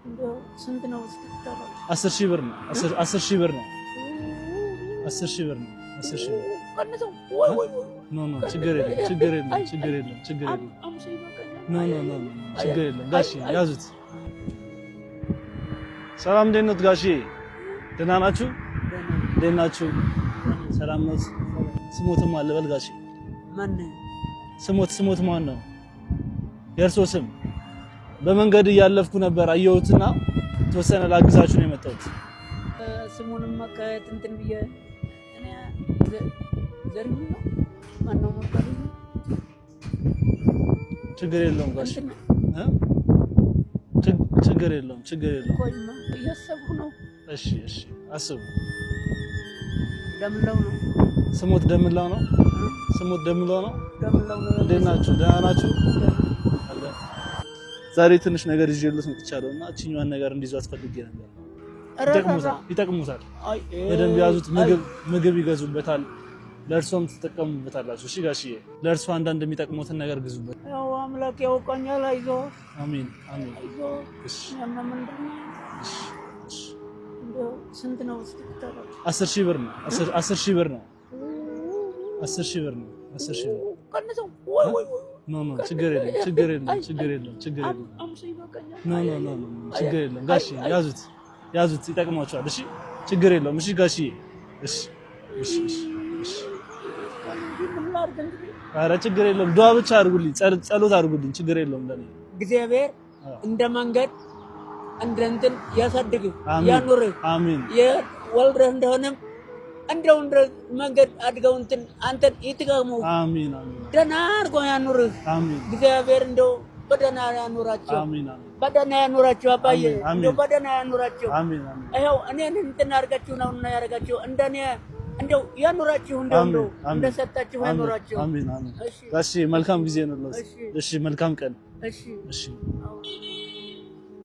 እንደው ስንት ነው ስትጠራ? 10,000 ብር ነው። 10,000 ብር ነው። 10,000 ብር ነው። 10,000 ብር። ቀንሰው። ወይ ወይ ወይ! No, no፣ ችግር የለም፣ ችግር የለም፣ ችግር የለም፣ ችግር የለም። 5 ይበቃኛል። No, no, no, no፣ ችግር የለም ጋሼ፣ ያዙት። ሰላም፣ እንዴት ኖት ጋሼ? ደህና ናችሁ? እንዴት ናችሁ? ሰላም ኖት? ስሞትም አለ በል ጋሼ። ማን? ስሞት ማን ነው? የእርሶ ስም? በመንገድ እያለፍኩ ነበር፣ አየሁትና ተወሰነ ላግዛችሁ ነው የመጣሁት። ስሙንም ከየት እንትን ብዬ እኔ ዘሪሁን ነው፣ ማነው የሚባለው? ችግር የለውም ጋሼ። እንትን እ? ችግር የለውም፣ ችግር የለውም። ቆይማ፣ እያሰብኩ ነው። እሺ እሺ፣ አስቡ። ደምለው ነው። ስሞት ደምላው ነው። ስሞት ደምላው ነው። ደምለው ነው። እንዴት ናችሁ? ደህና ናችሁ? አለ። ዛሬ ትንሽ ነገር ይዤልዎት መጥቻለሁ እና እችኛዋን ነገር እንዲይዟት ፈልጌ ነበር። ይጠቅሙታል፣ ይጠቅሙታል። አይ። በደንብ ያዙት። ምግብ ይገዙበታል። ለእርሶም ትጠቀሙበታላችሁ። እሺ ጋሽዬ፣ ለእርሶ አንዳንድ የሚጠቅሙትን ነገር ግዙበት። ያው አምላክ ያውቃኛል። አይዞህ። አሜን አሜን። አይዞህ። እሺ። ያማ ምንድን ነው? እሺ እሺ። እንደው ስንት ነው ስትጠራ? 10,000 ብር ነው። 10,000 ብር ነው። 10,000 ብር ነው። 10,000 ብር። ቀንሰው። ወይ ወይ ወይ! No, no፣ ችግር የለም፣ ችግር የለም፣ ችግር የለም፣ ችግር የለም። 5 ይበቃኛል። No, no, no, no፣ ችግር የለም ጋሼ፣ ያዙት፣ ያዙት፣ ይጠቅማቸዋል። እሺ፣ ችግር የለውም። እሺ ጋሽዬ፣ እሺ እሺ እሺ እሺ። ምን ላድርግ እንግዲህ? ኧረ ችግር የለውም። ዱዓ ብቻ አድርጉልኝ፣ ጸሎት አድርጉልኝ። ችግር የለውም ለኔ። እግዚአብሔር እንደ መንገድ እንደ እንትን ያሳድግህ። አሜን። ያኑርህ። አሜን። ወልደህ እንደሆነም እንደው እንደ መንገድ አድገው እንትን አንተን ይጥቀሙ። አሜን አሜን። ደህና አድርጎ ያኑርህ። አሜን። እግዚአብሔር እንደው በደህና ያኑራቸው። አሜን አሜን። በደህና ያኑራቸው አባዬ። አሜን፣ አሜን። እንደው በደህና ያኑራቸው። አሜን አሜን። ይኸው እኔን እንትን አድርጋችሁ ነው እና ያደርጋችሁ እንደኔ እንደው ያኑራችሁ፣ እንደው እንደው አሜን። እንደሰጣችሁ ያኑራችሁ። አሜን አሜን። እሺ። ጋሼ፣ መልካም ጊዜ ነው። እሺ። እሺ፣ መልካም ቀን። እሺ። እሺ። አዎ።